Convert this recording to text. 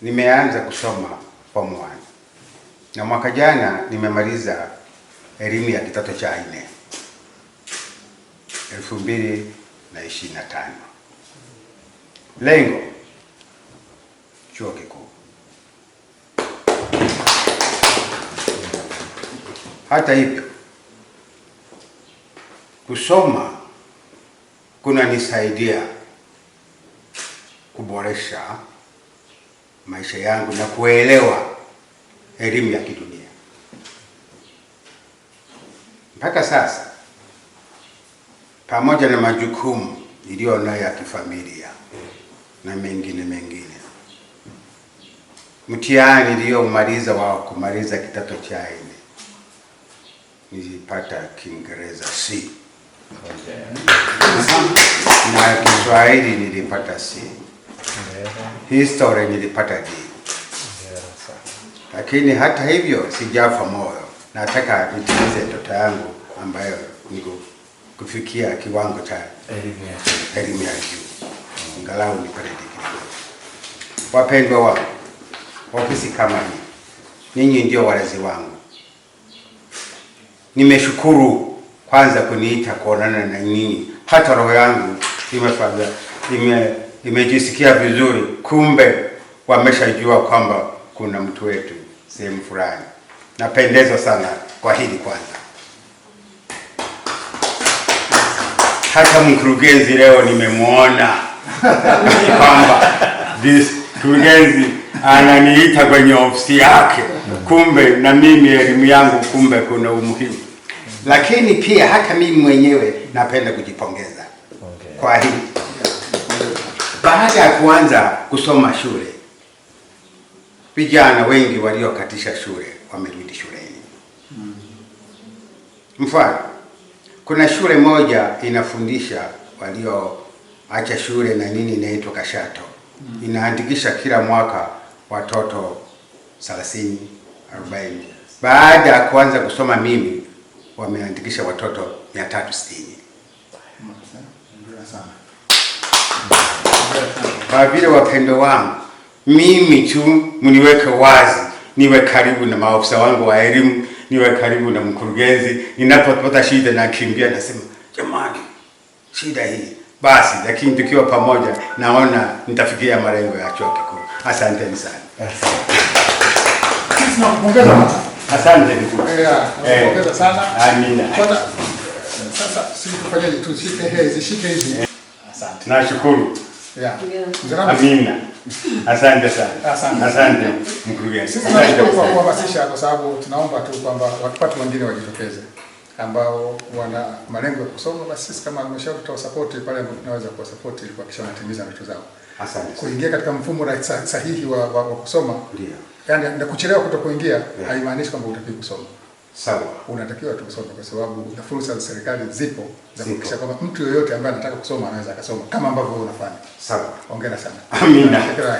Nimeanza kusoma form 1 na mwaka jana nimemaliza elimu ya kidato cha nne 2025. Lengo chuo kikuu. Hata hivyo, kusoma kunanisaidia kuboresha maisha yangu na kuelewa elimu ya kidunia. Mpaka sasa, pamoja na majukumu niliyo nayo ya kifamilia na mengine mengine, mtihani niliyomaliza wa kumaliza kidato cha nne nilipata Kiingereza C na Kiswahili nilipata C, history nilipata D. Lakini hata hivyo sijafa moyo, nataka nitimize ndoto yangu ambayo ni kufikia kiwango cha elimu ya juu, angalau nipate degree. Wapendwa wangu, ofisi kama hii, ninyi ndio walezi wangu. Nimeshukuru kwanza kuniita kuonana na nyinyi, hata roho yangu imefanya imejisikia vizuri. Kumbe wameshajua kwamba kuna mtu wetu sehemu fulani. Napendezwa sana kwa hili kwanza. Hata mkurugenzi leo nimemwona kwamba this mkurugenzi ananiita kwenye ofisi yake, kumbe na mimi elimu yangu kumbe kuna umuhimu. Lakini pia hata mimi mwenyewe napenda kujipongeza kwa hili. Baada ya kuanza kusoma shule, vijana wengi waliokatisha shule wamerudi shuleni. Mfano, kuna shule moja inafundisha walioacha shule na nini, inaitwa Kashato. Inaandikisha kila mwaka watoto 30, 40. Baada ya kuanza kusoma mimi, wameandikisha watoto 360. Kwa vile wapendo wangu, mimi tu mniweke wazi, niwe karibu na maafisa wangu wa elimu, niwe karibu na mkurugenzi. Ninapopata shida nakimbia, nasema jamani, shida hii basi. Lakini tukiwa pamoja, naona nitafikia malengo ya chuo kikuu. Asanteni sana. Sisi tunakupongeza bwana. Asante ndugu. Yeah, tunakupongeza sana. Amina. Kwanza sasa sisi tufanyeje? Tushike hizi, shike hizi. Asante. Nashukuru. Yeah. Mzee Rambo, Amina. Asante sana. Asante. Asante mkurugenzi. Sisi tunashukuru kwa kuhamasisha, kwa sababu tunaomba tu kwamba watu wengine wajitokeze ambao wana malengo ya kusoma, basi sisi kama halmashauri tutawasapoti pale ambapo tunaweza kuwasapoti ili kuhakikisha wanatimiza ndoto zao. Asante sana. Kuingia katika mfumo sahihi wa kusoma, Ndio. yaani na kuchelewa kuto kuingia haimaanishi kwamba hutakiwi kusoma. Sawa. Unatakiwa tu kusoma kwa sababu na fursa za serikali zipo za Zipo. kuhakikisha kwamba mtu yoyote ambaye anataka kusoma anaweza akasoma kama ambavyo wewe unafanya. Sawa. Hongera sana. Amina. Kila